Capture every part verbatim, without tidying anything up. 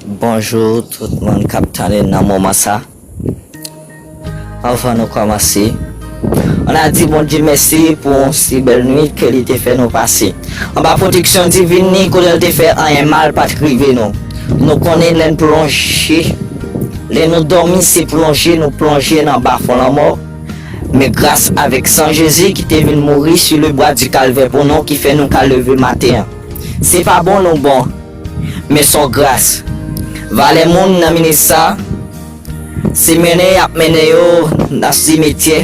Bonjou tout moun k ap tande nan moman sa. Anvan nou kòmanse, ann a di Bondye mèsi pou yon si bèl nwit ke li te fè nou pase. Anba pwoteksyon divin li, kote l te fè anyen mal pa t rive nou. Nou konnen lè n plonje, lè nou dòmi, se plonje nou plonje nan bafon lanmò. Men gras avèk san Jezi ki te vin mouri sou le bwa di Kalvè pou nou ki fè nou ka leve maten an. Se pa bon nou bon, men s on gras. Valè moun nan minit sa, se mennen y ap mennen yo nan simetyè,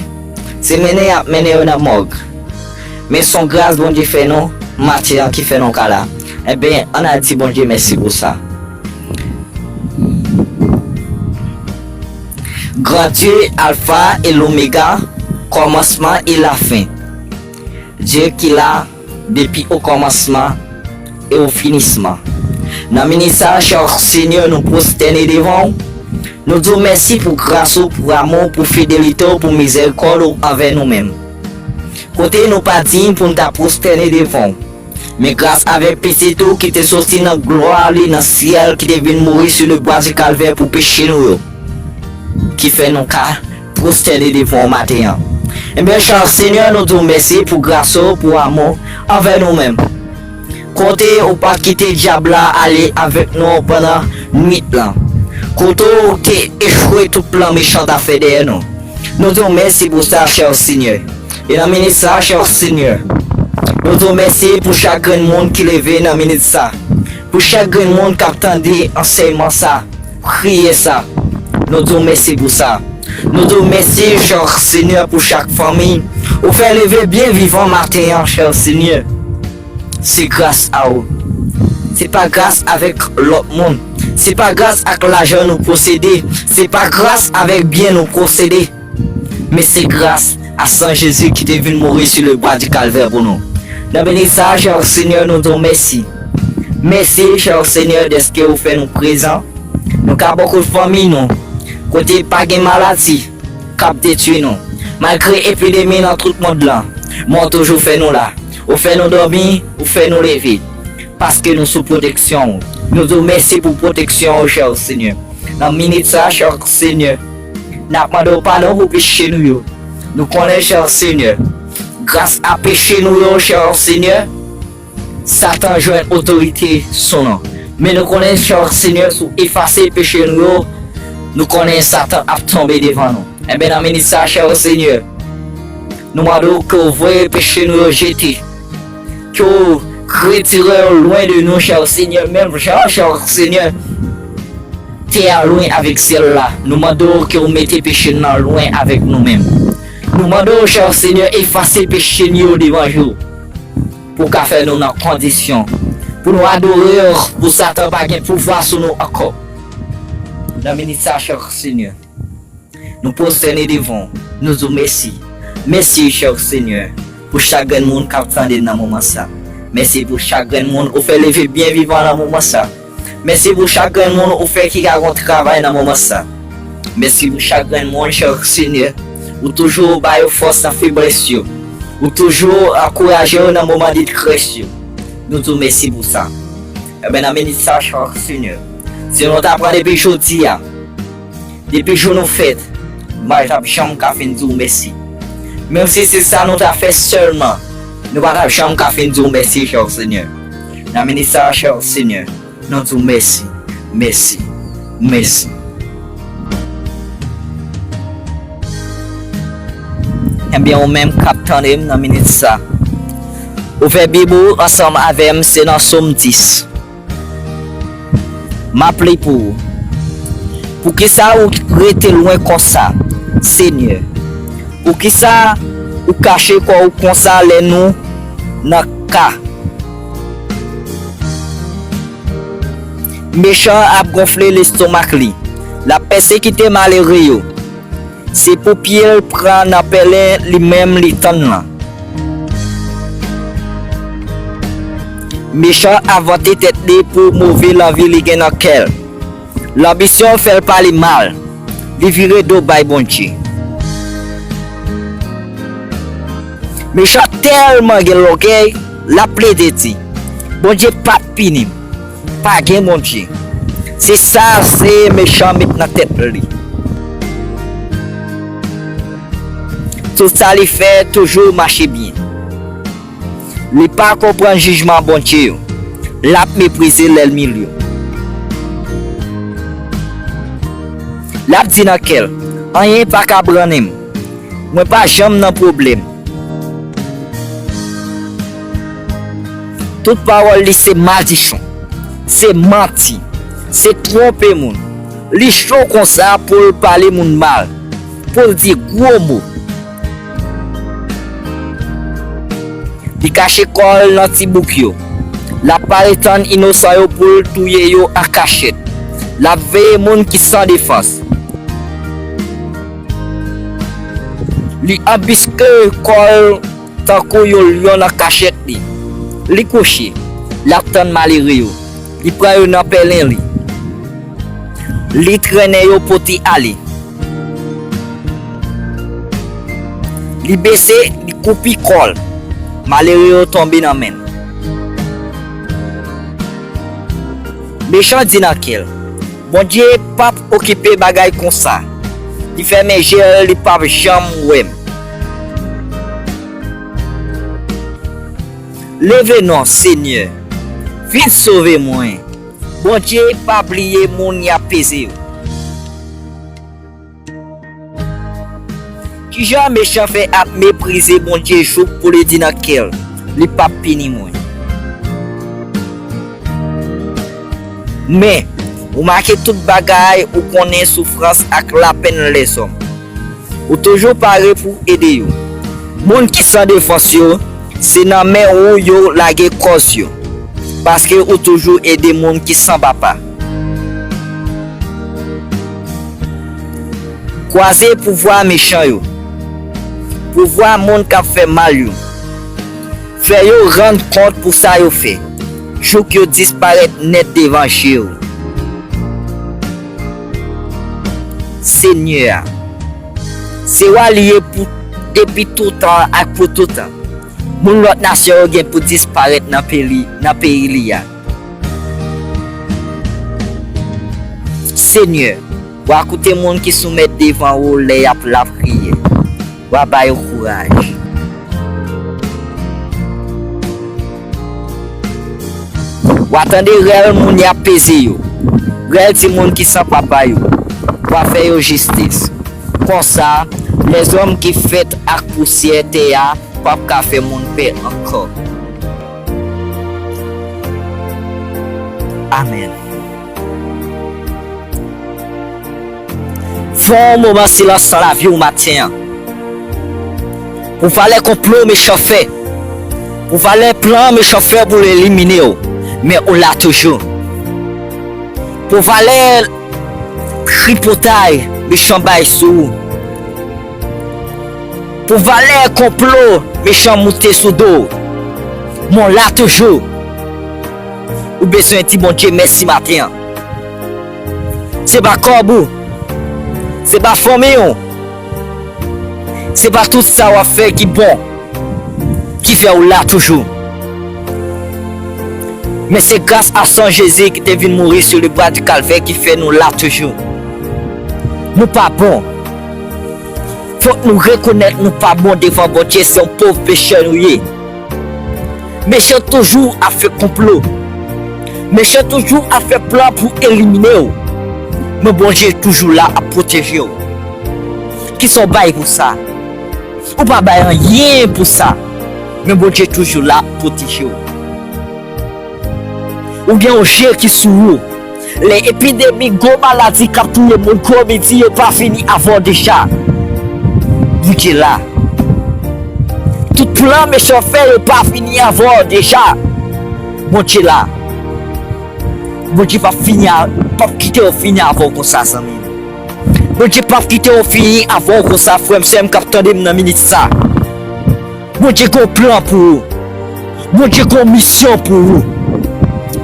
se mennen y ap mennen yo nan mòg. Men s on gras Bondye fè nou maten an ki fè nou ka la. Enben, ann a di Bondye mèsi pou sa. Grand Dieu, Alpha et l'Oméga, kòmansman e lafen. Dye ki la depi okòmansman e ofinisman. Nan minit sa, chè Senyè, nou pwostène devan w. Nou di w mèsi pou gras ou, pou amou w, pou fidelite w, pou mizèrikòd ou anvè nou menm. Kote nou pa diy pou n ta pwostène devan w. Men gras avèk Pitit ou ki te soti nan glwa li nan syèl, ki te vin mouri sou le bwa di Kalvè pou peche nou yo, ki fè nou ka pwostène devan w maten an. Enben, chè Senyè, nou di w mèsi pou gras ou, pou amou anvè nou menm. Kote ou pa kite dyab la ale avèk nou pandan nwit lan. Kote ou te echwe tout plan mechan ta fè dèyè nou. Nou di w mèsi pou sa, chè Senyè. E nan minit sa, chè Senyè, nou di w mèsi pou chak grenn moun ki leve nan minit sa. Pou chak grenn moun k ap tande ansèyman sa, priyè sa. Nou di w mèsi pou sa. Nou di w mèsi, chè Senyè, pou chak fanmi ou fè leve byen vivan maten an, chè Senyè. Se gras a ou. Se pa gras avèk lòt moun. Se pa gras ak lajan nou posede. Se pa gras avèk byen nou posede. Men se gras a san Jezi ki te vin mouri sou le bwa di Kalvè pou nou. Nan minit sa, chè Senyè, nou di w mèsi. Mèsi, chè Senyè, dèske ou fè nou prezan. Nou ka bò kot fanmi nou, kote pa gen maladi k ap detwi nou. Malgre epidemi nan tout mond lan, men ou toujou fè nou la. Ou fè nou dòmi, ou fè nou leve. Paske nou sou pwoteksyon ou. Nou di w mèsi pou pwoteksyon ou, chè Senyè. Nan minit sa, chè Senyè, n ap mande w padon pou peche nou yo. Nou konnen, chè Senyè, gras a peche nou yo, chè Senyè, Satan jwenn otorite sou nou. Men nou konnen, chè Senyè, si w efase peche nou yo, nou konnen Satan ap tonbe devan nou. Enben, nan minit sa, chè Senyè, nou mande w ke w voye peche nou yo jete, ke w retire yo lwen de nou, chè Senyè, menm jan, chè Senyè, tè a lwen avèk syèl la. Nou mande w ke w mete peche n nan lwen avèk nou menm. Nou mande w, chè Senyè, efase peche n yo devan je w, pou w ka fè nou nan kondisyon pou nou adore w, pou Satan pa gen pouvwa sou nou ankò. Nan minit sa, chè Senyè, nou pwostène devan w, nou di w mèsi. Mèsi, chè Senyè, pou chak grenn moun k ap tande nan moman sa. Mèsi pou chak grenn moun ou fè leve byen vivan nan moman sa. Mèsi pou chak grenn moun ou fè ki ka gon travay nan moman sa. Mèsi pou chak grenn moun, chè Senyè, ou toujou ba yo fòs nan feblès yo. Ou toujou ankouraje yo nan moman detrès yo. Nou di w mèsi pou sa. Enben, nan minit sa, chè Senyè, si nou ta pran depi jodi a, depi jou nou fèt, m pa t ap janm ka fin di w mèsi. Menm si se sa nou ta fè sèlman, nou pa t ap janm ka fin di w mèsi, chè Senyè. Nan minit sa, chè Senyè, nou di w mèsi, mèsi, mèsi. Ebyen, ou menm k ap tande m nan minit sa, ouvè Bib ou ansanm avè m, se nan Sòm dis. M ap li pou ou. Poukisa ou rete lwen konsa, Senyè? Poukisa ou kache kò w konsa lè nou nan ka? Mechan an ap gonfle lestomak li. L ap pèsekite malere yo. Se pou pye l pran nan pèlen li menm li tann lan. Mechan an ap vante tèt li pou move lanvi li gen nan kè l. Lanbisyon fè l pale mal. Li vire do bay Bondye. Mechan tèlman gen lògèy, l ap plede di, Bondye p ap pini m. Pa gen Bondye. Se sa se mechan met nan tèt li. Tout sa li fè toujou mache byen. Li pa konprann jijman Bondye yo. L ap meprize lènmi l yo. L ap di nan kè l, "Anyen pa ka brannen m. Mwen pa janm nan pwoblèm." Tout pawòl li se madichon, se manti, se twonpe moun. Li cho konsa pou l pale moun mal, pou l di gwo mo. Li kache kò l nan ti bouk yo. L ap pare tann inosan yo pou l touye yo an kachèt. L ap veye moun ki san defans. Li anbiske kò l tankou yon lyon nan kachèt li. Li kouche, l ap tann malere yo. Li pran yo nan pèlen li. Li trennen yo pote ale. Li bese, li koupi kò l. Malere yo tonbe nan men l. Mechan di nan kè l, "Bondye p ap okipe bagay konsa." Li fèmen je l, li p ap janm wè m. Leve non, Senyè, vin sove mwen. Bondye pa bliye moun y ap peze yo. Kijan mechan fè ap meprize Bondye jouk pou li di nan kè l, li p ap pini mwen? Men, ou make tout bagay, ou konnen soufrans ak lapenn lèzòm. Ou toujou pare pou ede yo. Moun ki san defans yo, se nan men ou yo lage kòz yo, paske ou toujou ede moun ki san papa. Kwaze pouvwa mechan yo, pouvwa moun k ap fè mal yo. Fè yo rann kont pou sa yo fè, jouk yo disparèt nèt devan je w. Senyè a, se wa li ye pou, depi toutan ak pou toutan. Moun lòt nasyon yo gen pou disparèt nan peyi, nan peyi li a. Senyè, w a koute moun ki soumèt devan ou lè y ap lapwiye. W a ba yo kouraj. W a tande rèl moun y ap peze yo, rèl timoun ki san papa yo. W a fè yo jistis. Konsa, lèzòm ki fèt ak pousyè tè a p ap ka fè moun pè ankò. Amèn. Fè yon moman silans nan lavi w maten an. Pou valè konplo mechan fè, pou valè plan mechan fè pou l elimine w, men ou la toujou. Pou valè tripotay mechan bay sou ou. Pou valè konplo mechan moute sou do w, men w la toujou. Ou bezwen di Bondye mèsi maten an. Se pa kòb ou, se pa fanmi w, se pa tout sa w ap fè ki bon, ki fè w la toujou. Men se gras a san Jezi ki te vin mouri sou le bwa di Kalvè ki fè nou la toujou. Nou pa bon. Fòk nou rekonèt nou pa bon devan Bondye, se yon pòv pechè nou ye. Mechan toujou ap fè konplo. Mechan toujou ap fè plan pou elimine w. Men Bondye toujou la ap pwoteje w. Kisa w bay pou sa? Ou pa bay anyen pou sa. Men Bondye toujou la ap pwoteje w. Ou gen yon je ki sou ou. Lè epidemi, gwo maladi k ap touye moun, gwo midi, yo pa fini avè w deja. Bondye la. Tout plan mechan fè, yo pa fini avè w deja. Bondye la. Bondye p ap fini a, p ap kite yo fini avè w konsa, zanmi m. Bondye p ap kite yo fini avè w konsa, frè m, sè m k ap tande m nan minit sa. Bondye gen yon plan pou ou. Bondye gen yon misyon pou ou.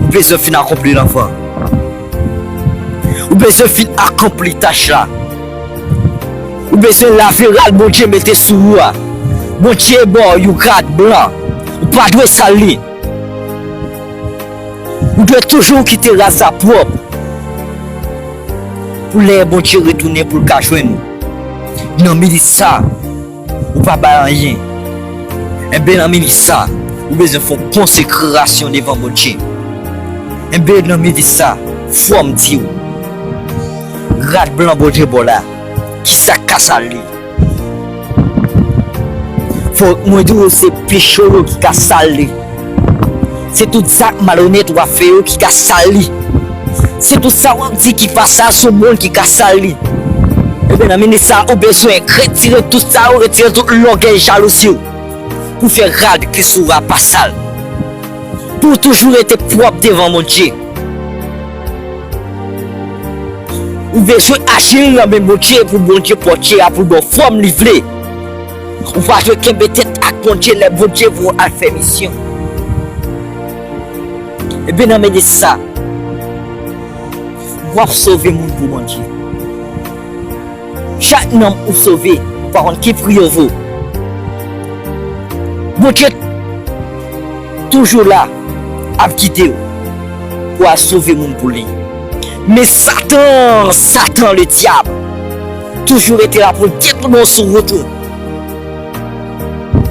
Ou bezwen fin akonpli l anvan. Ou bezwen fin akonpli tach la. Ou bezwen lave rad Bondye mete sou ou a. Bondye ba w yon rad blan. Ou pa dwe sal li. Ou dwe toujou kite rad sa pwòp. Pou lè Bondye retounen pou l ka jwenn ou. Nan minit sa, ou pa bay anyen. Enben, nan minit sa, ou bezwen fè yon konsekrasyon devan Bondye. Enben, nan minit sa, fò m di w, rad blan Bondye ba w la, kisa k ka sal li? Fò mwen di w, se peche w yo ki ka sal li. Se tout zak malonèt w ap fè yo ki ka sal li. Se tout sa w ap di ki pa sal sou moun ki ka sal li. Ebyen, nan minit sa, ou bezwen retire tout sa yo, retire tout lògèy, jalouzi w, pou fè rad ki sou w a pa sal. Pou w toujou rete pwòp devan Bondye. Ou bezwen aji nan men Bondye pou Bondye pòte a pou l ba w fòm li vle. Ou pa dwe kenbe tèt ak Bondye lè Bondye voye w al fè misyon. Ebyen, nan minit sa, w ap sove moun pou Bondye. Chak nanm ou sove, ou pa konn ki pri yo vo. Bondye toujou la ap gide w pou al sove moun pou li. Men Satan, Satan ledyab, toujou rete la pou l detounen w sou wout ou.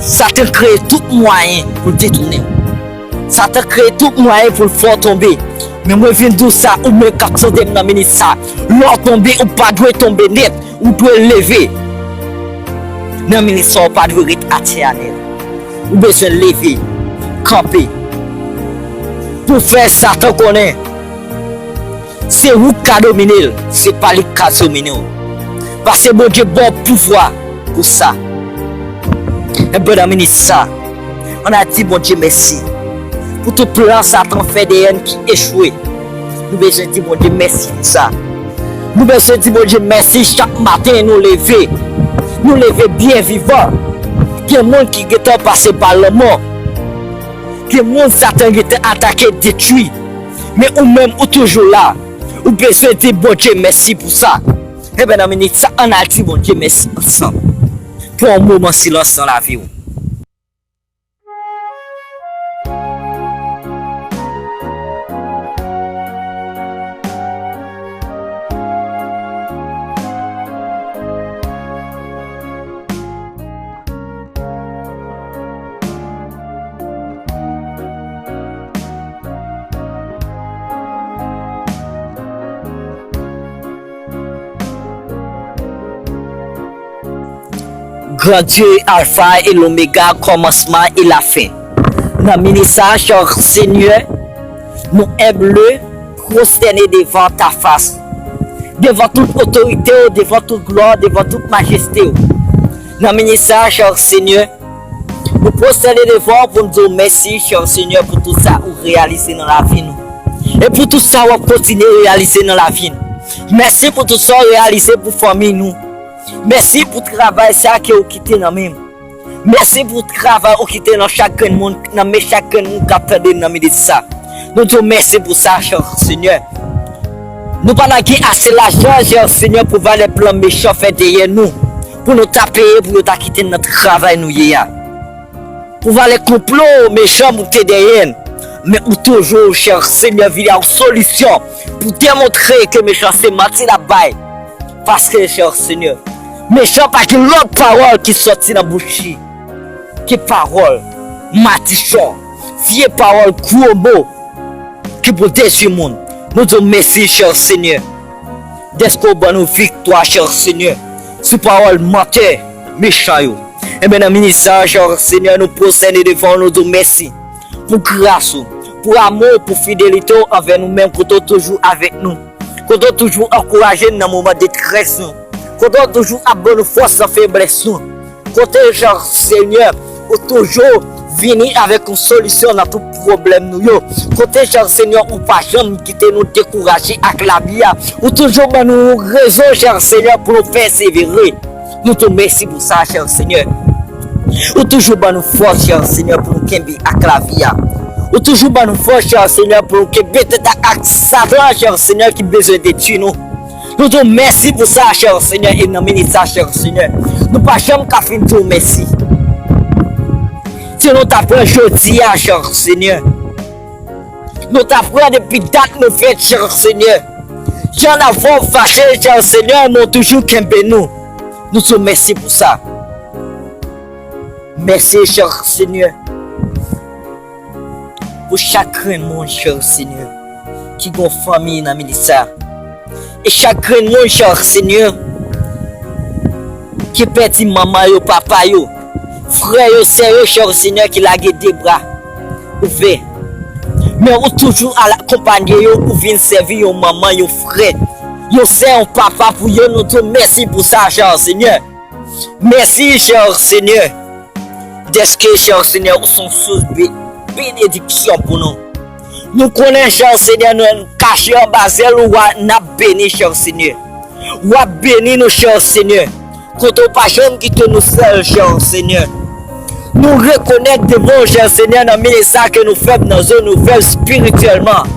Satan kreye tout mwayen pou l detounen w. Satan kreye tout mwayen pou l fè w tonbe. Men mwen vin di w sa, ou menm k ap tande m nan minit sa, lè w tonbe, ou pa dwe tonbe nèt. Ou dwe leve. Nan minit sa, ou pa dwe ret atè a nèt. Ou bezwen leve, kanpe. Pou fè Satan konnen se ou k ka domine l, se pa li k ka domine w. Paske Bondye ba w pouvwa pou sa. Ebyen, nan minit sa, ann al di Bondye mèsi pou tout plan Satan fè dèyè n ki echwe. Nou bezwen di Bondye mèsi pou sa. Nou bezwen di Bondye mèsi chak maten nou leve. Nou leve byen vivan. Gen moun ki gentan pase pa lanmò. Gen moun Satan gentan atake, detwi. Men ou menm, ou toujou la. Ou bezwen di Bondye mèsi pou sa. Ebyen, nan minit sa, ann al di Bondye mèsi ansanm. Pran yon moman silans nan lavi w. Gran Dye, Alfa e Lomega, kòmansman e lafen. Nan minit sa, chè Senyè, nou enble, pwostène devan ta fas, devan tout otorite w, devan tout glwa, devan tout majeste w. Nan minit sa, chè Senyè, nou pwostène devan w pou n di w mèsi, chè Senyè, pou tout sa ou reyalize nan lavi nou. E pou tout sa w ap kontinye reyalize nan lavi nou. Mèsi pou tout sa w reyalize pou fanmi nou. Mèsi pou travay sa ke ou kite nan men m. Mèsi pou travay ou kite nan chak grenn moun, nan men chak grenn moun k ap tande nan minit sa. Nou di w mèsi pou sa, chè Senyè. Nou pa t gen ase lajan, chè Senyè, pou valè plan mechan fè dèyè nou, pou nou ta peye, pou yo ta kite n nan travay nou ye a. Pou valè konplo mechan pou te dèyè n. Men ou toujou, chè Senyè, vini ak solisyon pou demontre ke mechan se manti l ap bay. Paske, chè Senyè, mechan pa gen lòt pawòl ki sòti nan bouch li ke pawòl madichon, vye pawòl, gwo mo ki pou detwi moun. Nou di w mèsi, chè Senyè, dèske w ban nou viktwa, chè Senyè, sou pawòl mantè mechan yo. Ebyen, nan minit sa, chè Senyè, nou pwostène devan w, nou di w mèsi pou gras ou, pou amou w, pou fidelite w anvè nou menm, kote w toujou avèk nou, kote w toujou ankouraje n nan moman detrès nou, kote w toujou ap ban nou fòs nan feblès nou, kote, chè Senyè, ou toujou vini avèk yon solisyon nan tout pwoblèm nou yo, kote, chè Senyè, ou pa janm kite nou dekouraje ak lavi a, ou toujou ban nou yon rezon, chè Senyè, pou nou pèsevere. Nou di w mèsi pou sa, chè Senyè. Ou toujou ban nou fòs, chè Senyè, pou nou kenbe ak lavi a. Ou toujou ban nou fòs, chè Senyè, pou nou kenbe tèt ak, ak Satan, chè Senyè, ki bezwen detwi nou. Nou di w mèsi pou sa, chè Senyè, e nan minit sa, chè Senyè, nou pa janm ka fin di w mèsi. Si nou ta pran jodi a, chè Senyè, nou ta pran depi dat nou fèt, chè Senyè, Jan n ap fè w fache, chè Senyè, men w toujou kenbe nou. Nou di w mèsi pou sa. Mèsi, chè Senyè, pou chak grenn moun, chè Senyè, ki gon fanmi nan minis sa. E chak grenn moun, chè Senyè, ki pèdi manman yo, papa yo, frè yo, sè yo, chè Senyè, ki lage de bra ouvè. Men ou toujou al akonpanye yo, ou vin sèvi yon manman, yon frè, yon sè, yon papa pou yo. Nou di w mèsi pou sa, chè Senyè. Mèsi, chè Senyè, dèske, chè Senyè, ou se yon sous be-, benediksyon pou nou. Nou konnen, chè Senyè, nou kache anba zèl ou a, n ap beni, chè Senyè. W ap beni nou, chè Senyè. Kote w pa janm kite nou sèl, chè Senyè. Nou rekonèt devan w, chè Senyè, nan minis sa ke nou fèb, nan zòn nou fèb espirityèlman.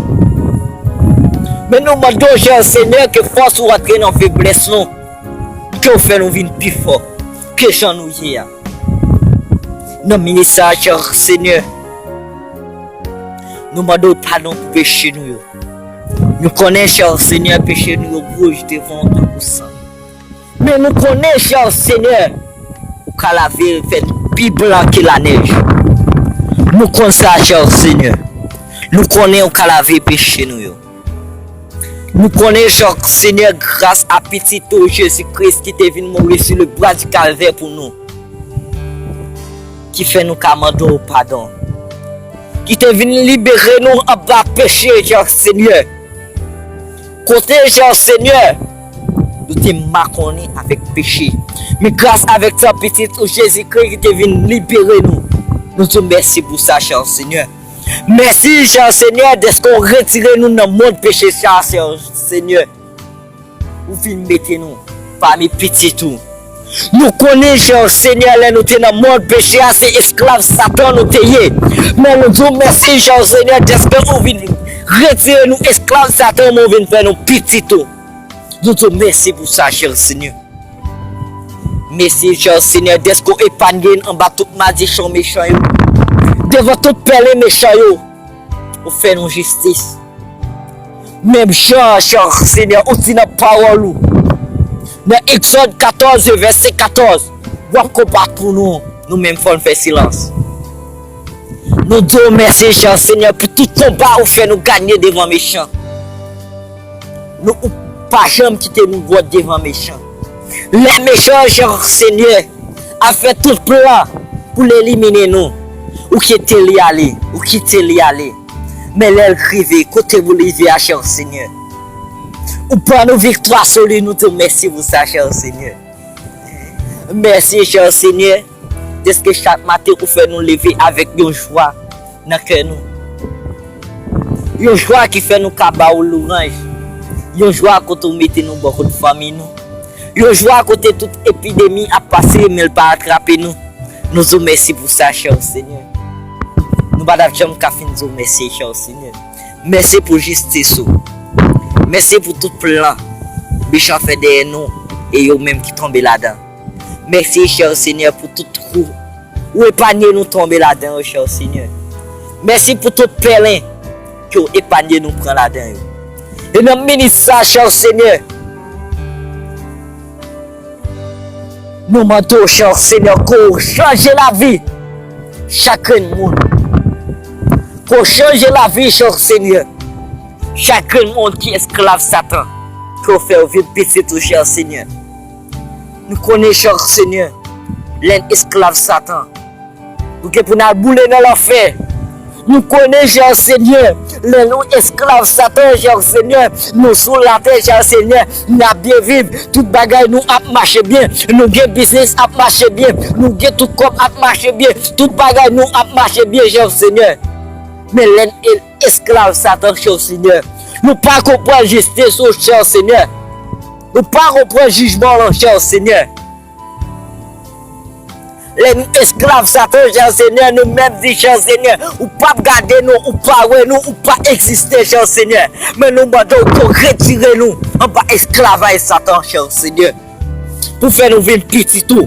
Men nou mande w, chè Senyè, ke fòs ou antre nan feblès nou, ke w fè nou vin pi fò ke jan nou ye a. Nan minis sa, chè Senyè, nou mande w padon pou peche nou yo. Nou konnen, chè Senyè, peche nou yo wouj devan w tankou san. Men nou konnen, chè Senyè, ou ka lave l, fè l pi blan ke lanèj. Nou konn sa, chè Senyè. Nou konnen ou ka lave peche nou yo. Nou konnen, chè Senyè, gras a Pitit ou Jezi Kris ki te vin mouri sou le bwa di Kalvè pou nou, ki fè nou ka mande w padon, ki te vin libere nou anba peche, chè Senyè. Kote, chè Senyè, nou te makonnen avèk peche. Men gras avèk san Pitit ou Jezi Kris ki te vin libere nou. Nou di w mèsi pou sa, chè Senyè. Mèsi, chè Senyè, dèske w retire nou nan mond peche sa, chè Senyè. Ou vin mete nou pami pitit ou. Nou konnen, chè Senyè, lè nou te nan mond peche a, se esklav Satan nou te ye. Men nou di w mèsi, chè Senyè, dèske ou vin retire nou esklav Satan, men ou vin fè nou pitit ou. Nou di w mèsi pou sa, chè Senyè. Mèsi, chè Senyè, dèske w epanye n anba tout madichon mechan yo. Devan tout pèlen mechan yo, ou fè nou jistis. Menm jan, chè Senyè, ou di nan pawòl ou, nan Egzòd katòz, vèsè katòz, w ap konbat pou nou, nou menm fò n fè silans. Nou di w mèsi, chè Senyè, pou tout konba ou fè nou ganye devan mechan. Nou, ou pa janm kite nou wòt devan mechan. Lè mechan, chè Senyè, ap fè tout plan pou l elimine nou, ou kite li ale, ou kite li ale. Men lè l rive, kote pou l rive a, chè Senyè, ou ban nou viktwa sou li, nou di w mèsi pou sa, chè Senyè. Mèsi, chè Senyè, dèske chak maten ou fè nou leve avèk yon jwa nan kè nou. Yon jwa ki fè nou ka ba w lwanj. Yon jwa kote w mete nou bò kot fanmi nou. Yon jwa kote tout epidemi ap pase, men l pa atrape nou. Nou di w mèsi pou sa, chè Senyè. Nou pa t ap janm ka fin di w mèsi, chè Senyè. Mèsi pou jistis ou. Mèsi pou tout plan mechan fè dèyè nou e yo menm ki tonbe ladan. Mèsi, chè Senyè, pou tout twou ou epanye nou tonbe ladan yo, chè Senyè. Mèsi pou tout pèlen ke w epanye nou pran ladan yo. E nan minit sa, chè Senyè, nou mande w, chè Senyè, ke w chanje lavi chak grenn moun. Ke w chanje lavi, chè Senyè, chak grenn moun ki esklav Satan, ke w fè yo vin pitit ou, chè Senyè. Nou konnen, chè Senyè, lè n esklav Satan, nou gen pou n al boule nan lanfè. Nou konnen, chè Senyè, lè nou esklav Satan, chè Senyè, nou sou latè, chè Senyè, n ap byen viv, tout bagay nou ap mache byen, nou gen biznis ap mache byen, nou gen tout kòb ap mache byen, tout bagay nou ap mache byen, chè Senyè. Men lè n e-, esklav Satan, chè Senyè, nou pa konprann jistis ou, chè Senyè. Nou pa konprann jijman w lan, chè Senyè. Lè nou esklav Satan, chè Senyè, nou menm di, chè Senyè, ou p ap gade nou, ou pa wè nou, ou pa egziste, chè Senyè. Men nou mande w pou w retire nou anba esklavaj Satan, chè Senyè, pou fè nou vin pitit ou.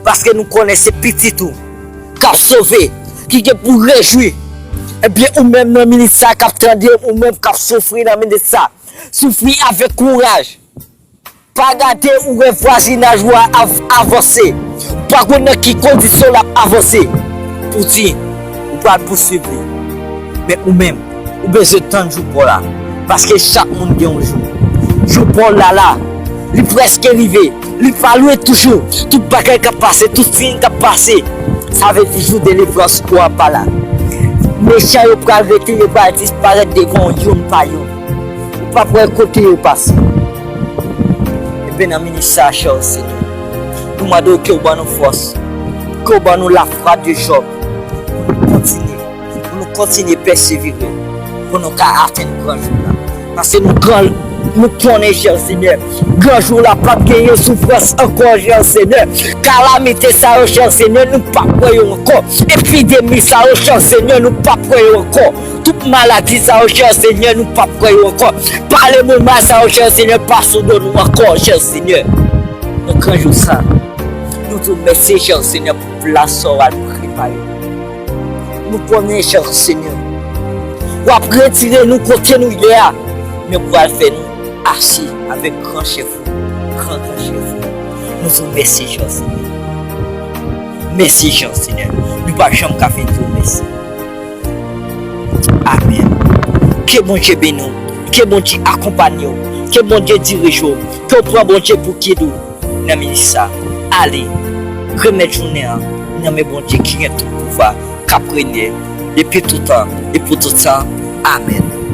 Paske nou konnen se pitit ou k ap sove, ki gen pou rejwi. Ebyen, ou menm nan minit sa k ap tande m, ou menm k ap soufri nan minit sa, Soufri avèk kouraj. Pa gade ou wè vwazinaj ou a av- avanse. Ou pa konn nan ki kondisyon l ap avanse. Pou di, ou pral pouswiv li. Men ou menm, ou bezwen tann jou pa w la. Paske chak moun gen yon jou. Jou pa w la la. Li prèske rive. Li pa lwen toujou. Tout bagay k ap pase, tout siy k ap pase. Sa vle di jou delivrans ou a pa la. Mechan yo pral rete, yo pral disparèt devan w youn pa youn. Ou p ap wè kote yo pase. Ebyen, nan minit sa a, chè Senyè, nou mande w ke w ban nou fòs, ke w ban nou lafwa de Jòb, pou nou kontinye, pou nou kontinye pèsevere, pou nou ka atenn gran jou la. Paske nou gran, nou konnen, chè Senyè, gran jou la p ap genyen soufrans ankò, chè Senyè. Kalamite sa yo, chè Senyè, nou p ap wè yo ankò. Epidemi sa yo, chè Senyè, nou p ap wè yo ankò. Tout maladi sa yo, chè Senyè, nou p ap wè yo ankò. Pale mo mal sa yo, chè Senyè, pa sou do nou ankò, chè Senyè. Nan gran jou sa, nou di w mèsi, chè Senyè, pou plas sa w al prepare. Nou konnen, chè Senyè, w ap retire nou kote nou ye a, men w pral fè nou ase avèk gran chèf ou, gran, gran chèf ou. Nou di w mèsi, chè Senyè. Mèsi, chè Senyè. Nou p ap janm ka fin di w mèsi. Amèn. Ke Bondye beni w. Ke Bondye akonpanye w. Ke Bondye dirije w. Ke w pran Bondye pou gid ou nan minit sa. Ale, remèt jounen an nan men Bondye ki gen tout pouvwa, k ap renye depi tout tan e pou tout tan. Amèn.